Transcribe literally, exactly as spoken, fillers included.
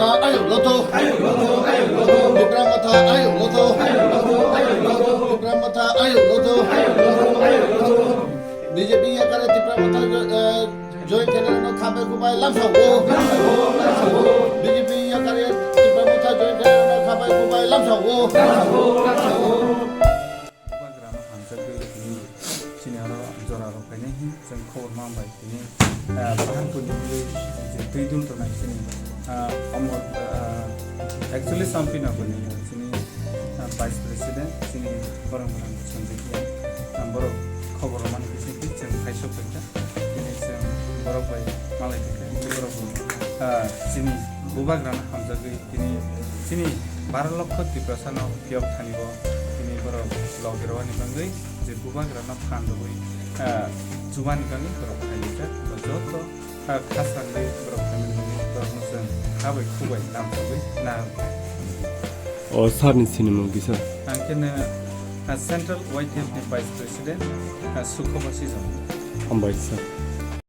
Ayuk loto, ayuk loto, ayuk loto. Tipra Motha, ayuk loto, ayuk loto, ayuk loto. Tipra Motha, ayuk loto, ayuk loto, ayuk loto. B J P yakare Tipra Motha, eh, join khainai no khabai kubai lamsao. B J P yakare Tipra Motha join khainai no khabai kubai lamsao. Bubagrano hamjakgwi tini chini oro jora rok phainai hin chwng khobor man bai tini, ah, Paharpurni wngwi je twi dul tongnai chini, ah, omo, ah, actually Sampinogorni chini, ah, Vice President chini borok rok Sanjay Kiyan, ah, borok khobor rok mani bisingtwi chwng khaisok phaikha. Tini chwng borok bai malai phaikha, borok bo, ah, chini Bubagrano hamjakgwi tini chini baro lokho Tiprasano phiyok thani bo tini borok logi rwani bagwi je Bubagrano phan rwui, ah, chubani bagwi borok phaijak. Joto, ah, kha sangwi borok phaimani bagwi borokno chwng khabai khubai lamsogwi narwkha. O sir ni sinimung kisa? Ang khe no, ah, Central Y T F ni Vice President, ah, Sukhoba Sijong. Hambai sir.